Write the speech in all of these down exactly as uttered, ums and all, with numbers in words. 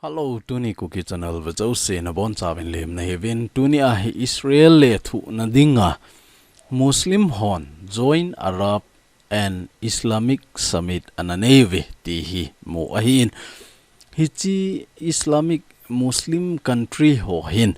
Hello, tuni Kuki Channel vea jouse nabonchauvin lemna hiuvin. Tuni a hi Israel le thuhna dinga Muslim hon Joint Arab and Islamic Summit ana neiuve ti hi mu ahin. Hiche Islamic Muslim country ho hin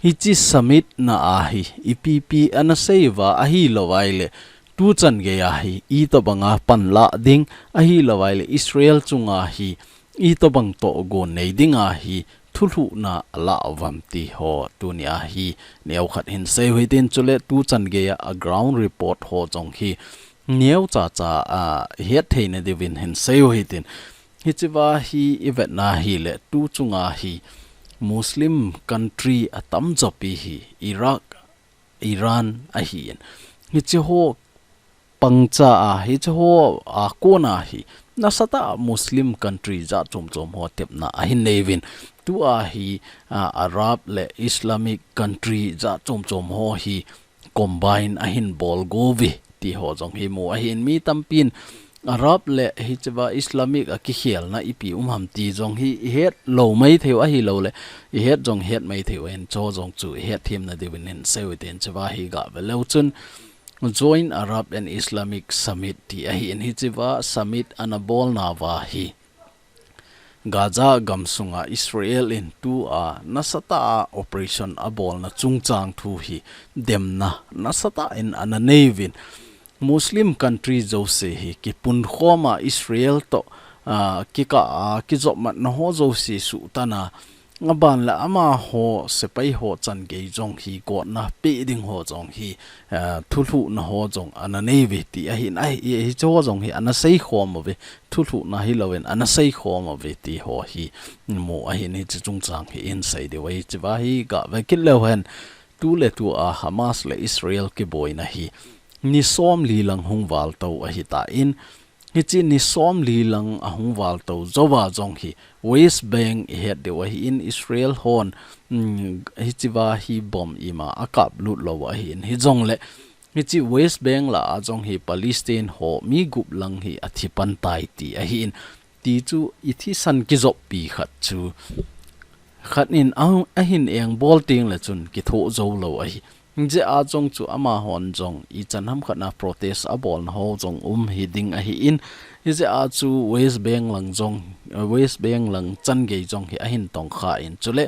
hiche summit na a hi ipi ipi ana seiuva ahilouvaile tuchan geiya hi itobanga panlah ding ahilouvaile Israel chunga hi itobang tohgon nei dinga hi thulhuhna alah uvam ti ho tuni a hi neokhat hin seiu hitin chule tuchan geiya a ground report ho jong hi neocha cha a hetthei nadiuvin hin seiu hitin. Hichea hi ivetna hile tuchunga hi Muslim country atamjopi hi Iraq, Iran ahin. Hiche ho pangcha a, hiche ho a kona hi nasatah a Muslim country jat chom chom ho tepna ahin neiuvin. Tua hi, a, Arab le Islamic country jat chom chom ho hi combine ahin bolgo uve ti ho jong hi mu ahin mi tampin Arab le hichea Islamic a kikhelna ipi um ham ti jong hi ihet lou maitheiu ahiloule ihet jong het maitheiu ahin chu jong chu ihet themna diuvin hin seiu hitin chea hi gave leu chun Joint Arab and Islamic Summit ti ahin hichea summit ana bolnauva hi Gaza gamsunga Israel in tua nasatah a operation abolna chungchang thu hi demna nasatah in ana neiuvin Muslim country jouse hi kipunkhoma Israel toh, a, kikah a kijopmatna ho jouse suhtana aban le amaho sepai ho changei jong hi gotna pe ding ho jong hi, a, thulhuhna ho jong ana neiuve ti ahin ahi, hiche ho jong hi ana seikhom uve. Thulhuhna hilouvin ana seikhom uve ti ho hi mu ahin hiche chungchang hi hin sei diu ahi. Hichea hi gave kit leu hen tuletua Hamas le Israel kiboina hi ni somli lang hung valtou ahitan hiche ni somli lang ahung valtou jouva jong hi West Bank ihet diu ahin Israel hon, mm, hichea hi bomb ima akaplut lou ahin hijongle hiche West Bank lah a jong hi Palestine ho mi gup lang hi athipan tai ti ahin. Ti chu ithisan kijoppi khat chu khat in a, ahin engbol tengle chun kithoh jou lou ahi. Hijeh a jong chu amahon jong ichan hamkhat na protest abolna ho jong um hiding ahin. Hijeh a chu West Bank lang jong, West Bank lang changei jong hi ahin tongkhan chule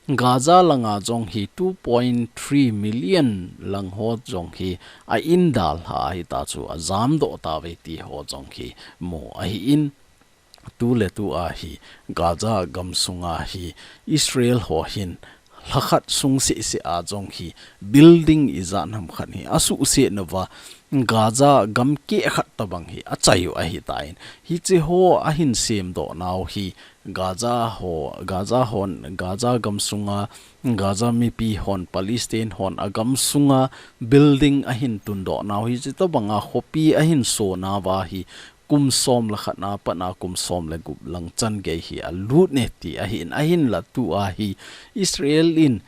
Gaza langa jong hi two point three million lang ho jong hi a-in dalha hita chu ajamdoh tauve ti ho jong hi mu ahin. Tuletua hi Gaza gamsunga hi Israel ho hin lhakhat sung sehseh a jong hi building ijat hamkhat hi asuhset nauva Gaza gam kehkhat tobang hi achaiyuh ahitan. Hiche ho ahin semdoh nau hi Gaza ho, Gaza hon, Gaza gamsunga Gaza mipi hon, Palestine hon agamsunga building ahin tundoh nau hiche tobanga khopi ahin sonauva hi kum som le khat na pat a kum som le gup lang changei hi alut e ti ahin, ahinla tua hi Israel in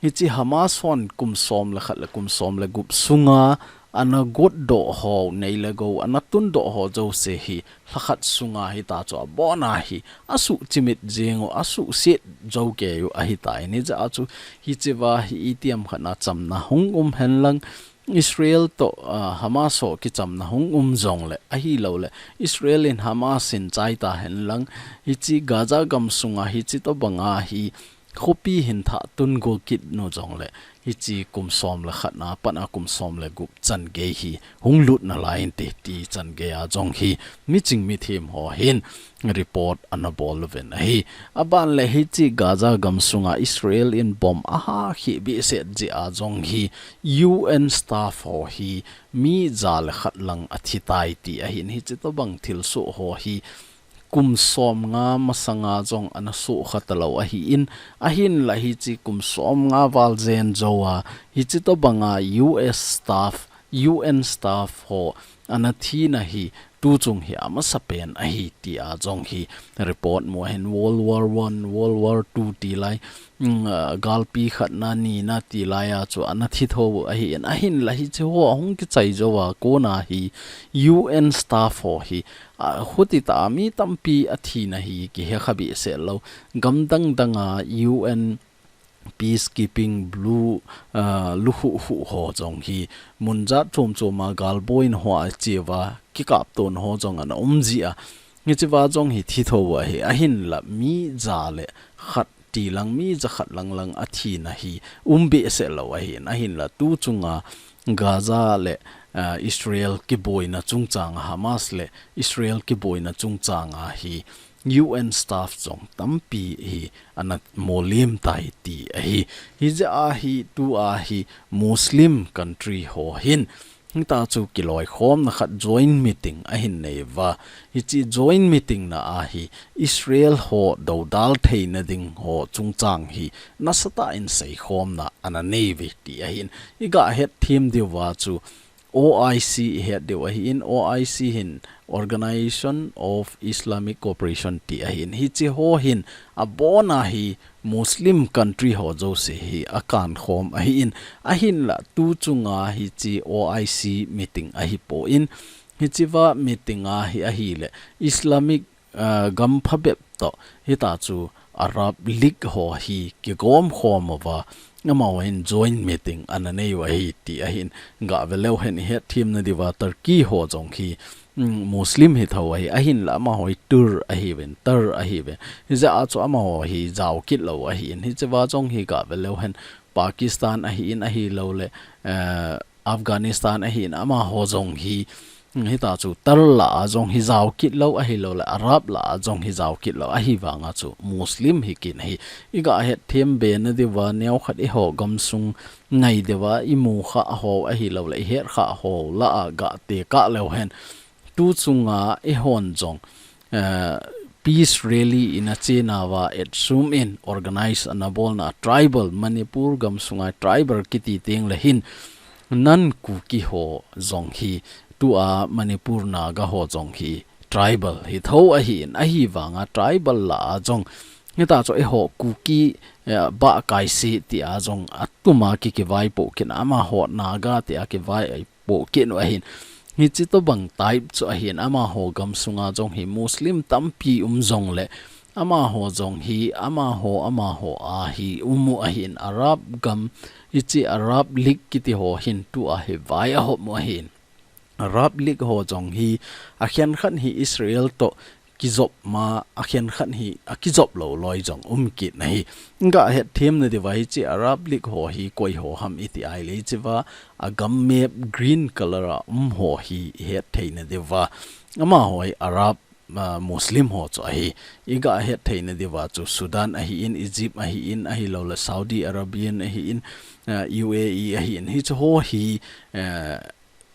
hiche Hamas hon kum som le khat le kum som le gup sunga ana gotdoh ho nei le gou, ana tundoh ho jouse hi lhakhat sunga hita chu abona hi asuhchimit jeng u, asuhset jou kei u ahitan. Hijeh a chu hichea hi itiham khat na chamna hung um henlang Israel toh, ah, Hamas ho kichamna hung um jongle ahiloule Israel in Hamas in chaita henlang hiche Gaza gamsunga hiche tobanga hi khopi hin thah tungo kit nu jongle hiche kum som le khat na pat a kum som le gup changei hi hung lut nalai inte ti changei a jong hi miching mithem ho hin report ana bol uvin ahi. Aban le hiche Gaza gamsunga Israel in bomb ahahkheh behseh jeh a jong hi U N staff ho hi mi ja le khat lang athitai ti ahin hiche tobang thilsoh ho hi kum som nga masanga jong ana sohkha talou ahin, ahinla hiche kum som nga val jen jouva hiche tobanga U S staff U N staff ho ana thina hi tuchung hi amasapen ahi tia jong hi report mu ahin. World War One, World War Two ti lai, mm, ah, galpi khatna nina ti lai a chu ana thi tho ahin, ahinla hiche ho ahung kichai jou a kona hi U N staff ho hi, ah, hutita mi tampi athina hi kihe kha behseh lou. Gam dang dang a U N peacekeeping blue, ah, lukhuh khuh ho jong hi mun jat chom chom a galboina hoa chea kikaptona ho jong ana um jia. Hichea jong hi thi tho ahi, ahinla mi ja le khat ti lang, mi ja khat lang lang athina hi um behseh lou ahin, ahinla tuchunga Gaza le, ah, Israel kiboina chungchang a, Hamas le Israel kiboina chungchang a hi U N staff jong tampi hi ana molem tai ti ahi. Hijeh a hi tua hi Muslim country ho hin hita chu kiloikhomna khat joint meeting ahin nei uva. Hiche joint meeting na a hi Israel ho dodal theina ding ho chungchang hi nasatah in seikhomna ana nei uve ti ahin. Iga hetthem diu va chu O I C ihet diu ahin, O I C hin Organization of Islamic Cooperation ti ahin. Hiche ho hin abona hi Muslim country ho jouse hi akankhom ahin, ahinla tuchunga hiche O I C meeting ahipon, hichea meeting a hi ahile Islamic ah, gam phabep toh, hita chu Arab League ho hi kigom khom uva, amaho hin joint meeting ana nei u ahi ti ahin. Gah ve leu hen ihet themna diuva Turkey ho jong hi, mm, Muslim hi tho ahi, ahinla amaho hi Tur ahiuvin, Tur ahiuvin. Hijeh a chu amaho hi jao kit lou ahin, hichea jong hi gah ve leu hen Pakistan ahin, ahilou le, eh, Afghanistan ahin, amaho jong hi, mm, hita chu Tur lah a jong hi jao kit lou, ahilou le Arab lah a jong hi jao kit lou, ahivanga chu Muslim hi kit ahi. Iga hetthem be na diuva, neokhat eiho gamsung ngai diuva, imu kha ho, ahilou le ihet kha ho lah a gah tekah leu hen. Tuchunga eihon jong, eh, peace rally ina chena uva, etsum in organize ana bolna tribal, Manipur gamsunga tribal kiti teng le hin, non Kuki ho jong hi, tua Manipur Naga ho jong hi tribal hi tho ahin, ahivanga tribal lah a jong hita chu eiho Kuki, eh, bah kaise tia jong atuma ki kivaipoh kit, amaho Naga tia kivai poh kit u ahin. Hiche tobang type chu ahin, amaho gamsunga jong hi Muslim tampi um jongle, amaho jong hi, amaho, amaho a hi um u ahin, Arab gam, hiche Arab League kiti ho hin tua hi vai ahop u ahin. Arab League ho jong hi, akhenkhat hi Israel toh kijop ma, akhenkhat hi akijop lou loi jong um kit ahi. Gah hetthem na diuva hiche Arab League ho hi koi ho ham iti ahile, hichea agam map green color a um ho hi ihet thei na diuva, amaho hi Arab, ah, Muslim ho chu ahi. Iga het thei na diuva chu Sudan ahin, Egypt ahin, ahilou le Saudi Arabian ahin, ah, U A E ahin. Hiche ho hi, eh,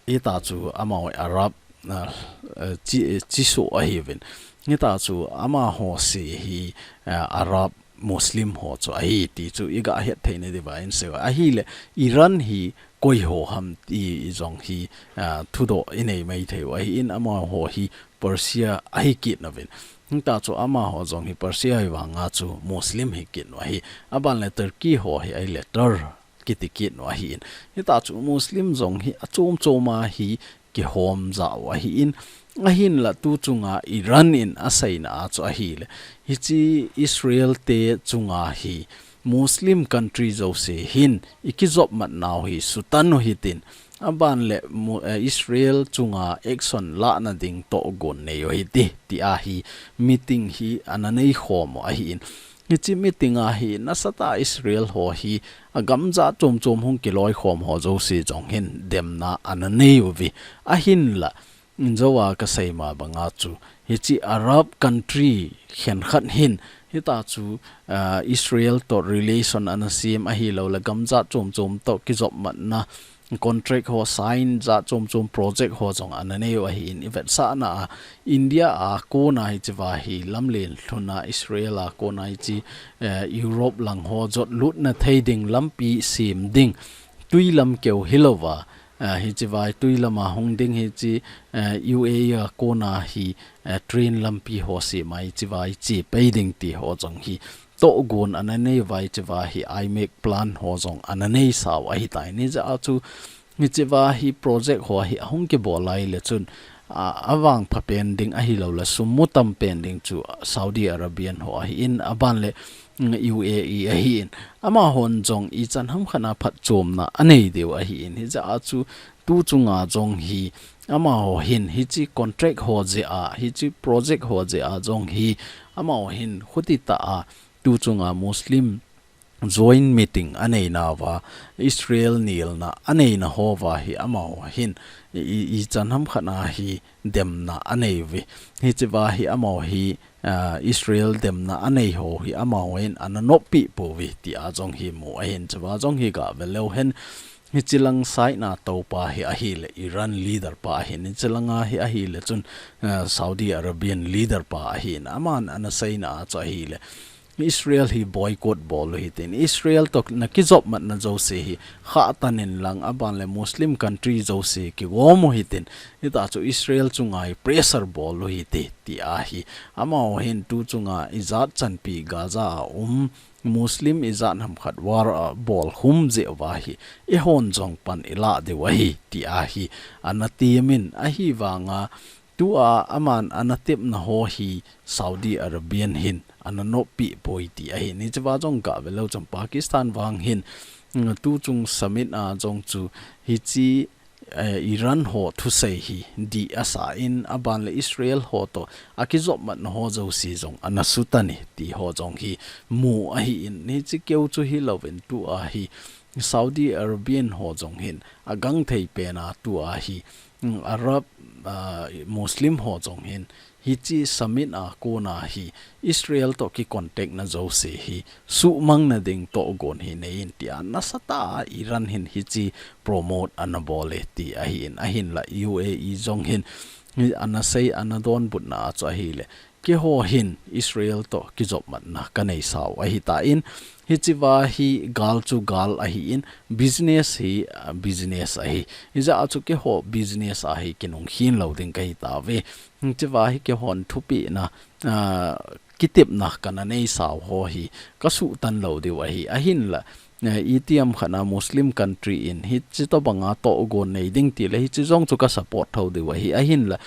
hita chu amaho Arab, ah, eh, chi, eh, chi soh ahiuvin. Hita chu amaho se hi, eh, Arab Muslim ho chu ahi ti chu iga het thei na diuva in sei u. Ahile Iran hi koi ho ham ti jong hi, ah, thudoh inei mai thei u ahin, amaho hi Persia ahi kit nauvin. Hita chu amaho jong hi Persia ahivanga chu Muslim hi kit u ahi. Aban le Turkey ho hi ahile Tur kiti kit u ahin. Hita chu Muslim jong hi achom chom a hi kihom ja u ahin. Ahinla tuchunga Iran in aseina a chu ahile, hiche Israel te chunga hi Muslim country jouse hin ikijop mat nau hi sutan u hitin, aban le Mu-, eh, Israel chunga action lahna ding tohgon nei u hite, tia hi meeting hi ana nei khom u ahin. Hiche meeting a hi nasatah a Israel ho hi agam jat chom chom hung kiloikhom ho jouse jong hin demna ana nei uve. Ahinla, injo a kasei ma banga chu, hiche Arab country khenkhat hin, hita chu, ah, Israel toh relation ana sem ahilou le gam jat chom chom toh kijop matna contract ho sign jat chom chom project ho jong ana nei u ahin, ivetsahna a India a kona hichea hi lamlen lhun a Israel a kona hiche, eh, Europe lang ho jot lutna thei ding lampi sem ding, tui lam keu hilouva, Ah, hiche vai tui lama hung ding hiche, eh, U A E a kona hi, eh, train lampi ho sem a hiche vai che pei ding ti ho jong hi tohgon ana nei uva hiche vai hi iMac plant ho jong ana nei sau ahitai. Hijeh a chu hiche vai hi project ho hi ahung kibol lai le chun, ah, avangpha pen ding ahilou le sum mu tam pen ding chu Saudi Arabian ho ahin, aban le, mm, U A E ahin. Amahon jong ichan hamkhat a phatchomna anei diu ahin. Hijeh a chu tu chunga jong hi amaho hin hiche contract ho jeh a, hiche project ho jeh a jong hi amaho hin khuti tah a tu chunga Muslim joint meeting anei nauva, Israel nelna anei na houva hi amaho hin i, i, ichan hamkhat a hi demna anei uve. Hiche vai hi amaho hi, ah, Israel demna anei ho hi amaho hin ana noppi pouve ti a jong hi mu ahin. Hiche vai jong hi gah ve leu hen, hiche lang side a toupa hi ahile Iran leader pa ahin, hiche langa hi ahile chun, ah, Saudi Arabian leader pa ahin, aman ana seina a chu ahile Israel hi boycott bol u hitin, Israel toh na kijopmatna jouse hi khahtan in lang, aban le Muslim country jouse kigom u hitin, hita chu Israel chunga hi pressure bol u hite ti ahi. Amaho hin tu chunga ijat chanpi Gaza a um Muslim ijat hamkhat war a bol khum jeh uva hi eihon jong pan ilah diu ahi ti ahi ana temin, ahivanga tua aman ana tepna ho hi Saudi Arabian hin ana noppi poi ti ahin. Hiche vai jong gah ve leu chun Pakistan vang hin, mm, tu chung summit a jong chu hiche, eh, Iran ho thusei hi dih asa in, aban le Israel ho toh akijopmatna ho jouse jong ana sutan e ti ho jong hi mu ahin. Hiche keu chu hilouvin tua hi Saudi Arabian ho jong hin agangthei pen a tua hi, mm, Arab, ah, Muslim ho jong hin hiche summit a kona hi Israel toh kicontact na jouse hi suhmang na ding tohgon hi nei in tia nasatah a Iran hin hiche promote ana bol e ti ahin, ahinla U A E jong hin hi ana sei, ana donbutna a chu ahile, keiho hin Israel toh kijopmatna kanei sau ahitan, hiche vai hi gal chu gal ahin, business hi, ah, business ahi. Hijeh a chu keiho business a hi kinung khin lou ding kahi tauve. Hiche vai hi keihon thupina, ah, kitepna kana nei sau ho hi kasuhtan lou diu ahi. Ahinla, eh, itiham khat a Muslim country in hiche tobanga tohgon nei ding tile hiche jong chu kasupport thou diu ahi. Ahinla,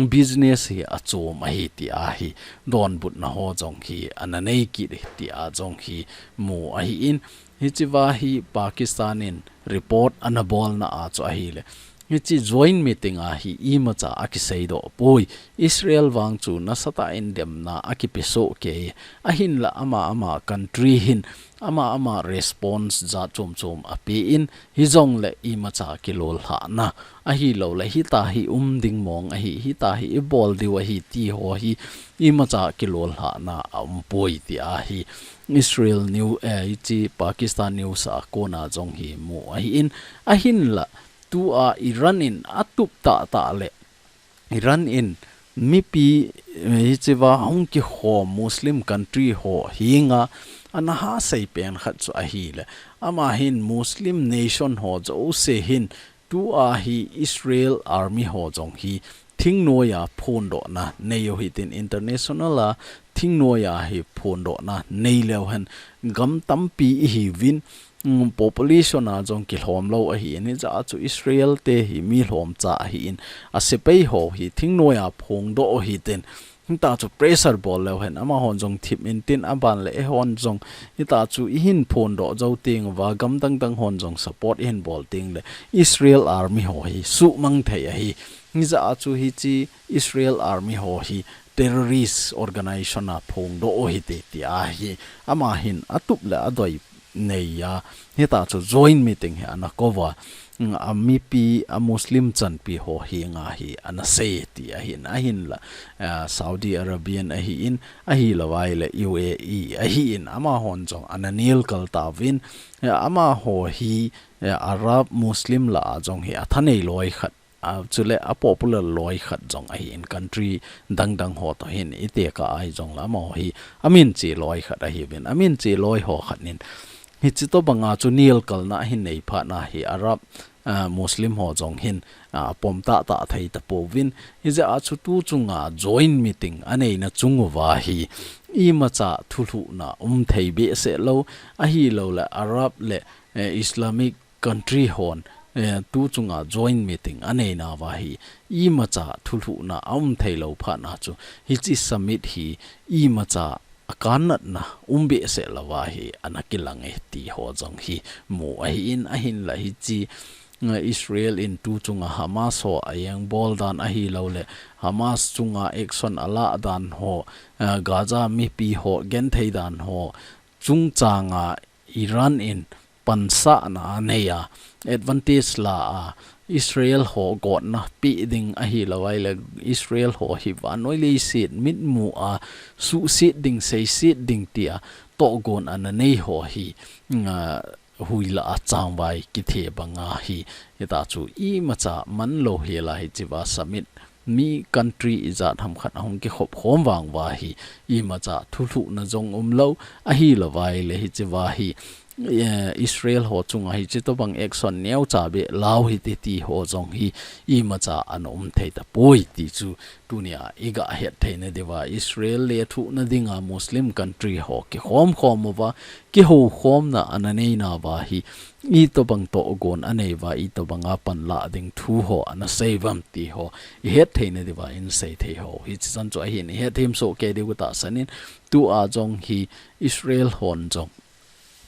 business hi achom ahi tia hi donbutna ho jong hi ana nei kit e tia jong hi mu ahin, hiche vai hi Pakistan in report ana bolna a chu ahile, hiche joint meeting a hi imacha akiseidoh poi. Israel vang chu nasatah in demna akipe soh kei. Ahinla ama ama country hin ama ama response jat chom chom ape in, hijongle imacha kilolhahna ahilou le hita hi um ding mong ahi, hita hi ibol diu ahi ti ho hi imacha kilolhahna aum poi tia hi Israel news, eh, hiche Pakistan news a kona jong hi mu ahin, ahinla tua Iran in atup tahtah le Iran in mipi, eh, hiche vai hung kikhom Muslim country ho henga ana hasei pen khat chu ahile, ama hin Muslim nation ho jouse hin tua hi Israel army ho jong hi thingnoiya phondohna nei u hitin, international a thingnoiya hi phondohna nei leu hen gam tampi ihiuvin, mm, population a jong kilhom lou ahin, hijeh a chu Israel te hi mi lhomcha ahin, asepai ho hi thingnoiya phongdoh u hitin, hita chu pressure bol leu hen amahon jong thip intin, aban le eihon jong hita chu ihin phondoh jou teng uva gam dang dang hon jong support ihin bol teng le Israel army ho hi suhmang thei ahi. Hijeh a chu hiche Israel army ho hi terrorist organization a phongdoh u hite tia hi ama hin atup le adoi neiya, hita chu joint meeting hi ana kou va, mm, amipi a Muslim chanpi ho henga hi ana sei ti ahin, ahinla, ah, Saudi Arabian ahin, ahilou vai le U A E ahin, amahon jong ana nelkal tauvin, ah, amaho hi, ah, Arab Muslim lah a jong hi athanei loi khat, ah, chule a popular loi khat jong ahin, country dang dang ho toh hin itekah a hijongle amaho hi amin che loi khat ahiuvin, amin che loi ho khat in hiche tobanga chu nelkalna ahin nei phat na hi Arab, ah, Muslim ho jong hin, ah, pom tah tah thei tapouvin, hijeh a chu tu chunga joint meeting aneina chung uva hi imacha thulhuhna um thei behseh lou, ahilouleh Arab le, eh, Islamic country hon, eh, tu chunga joint meeting aneina uva hi imacha thulhuhna aum thei lou phat na chu hiche summit hi imacha akannatna um behseh louva hi ana kilang e ti ho jong hi mu ahin, ahinla hiche, eh, Israel in tu chunga Hamas ho aengbol dan ahilouleh Hamas chunga action ala dan ho, eh, Gaza mipi ho genthei dan ho chungchanga Iran in pansahna anei a, advantage la a, Israel ho gotna pe ding ahilou ahile, Israel ho hi vannoi leiset mitmu a suhset ding, seiset ding tia tohgon ana nei ho hi, nga, huila a changvai kithe banga hi, hita chu imacha man lou hela hichea summit mi country ijat ham khat ahung kikhop khom vang uva hi imacha thulhuhna jong um lou, ahilouva ahile hichea hi, eh, Israel ho chunga hiche tobang action neocha beh la u hite ti ho jong hi imacha ana um thei tapoi ti chu tunia iga het theina diuva Israel lethuhna dinga Muslim country ho kikhom khom uva, kihoukhomna ana neina uva hi itobang tohgon anei uva, itobanga panla ding thu ho ana sei uvam ti ho ihet theina diuva in sei thei ho. Hiche chan chu ahin ihet them soh kei diu katahsan in, tua jong hi Israel hon jong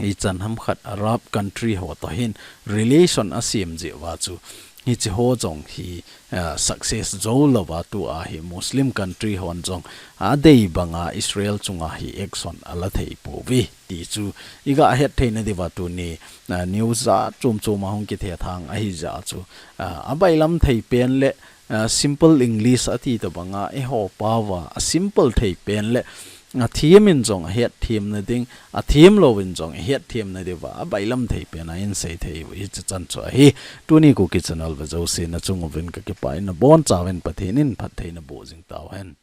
ichan ham khat Arab country ho toh hin relation asem jeh uva chu hiche ho jong hi, ah, success jou louva tua hi Muslim country hon jong adei banga Israel chunga hi action ala thei pouve ti chu iga het theina diuva tuni, ah, news a chom chom ahung kithethang ahijeh chu, ah, abailam thei pen le, ah, simple English ati tobanga eiho paova asimple thei pen le athem in jong ahet themna ding, athem louvin jong ahet themna diuva abailam thei pena in sei thei u hiche chan chu ahi. Tuni Kuki channel ve jouse nachung uvin kakipah in, nabonchauvin Pathen in phattheina boh jing tauhen.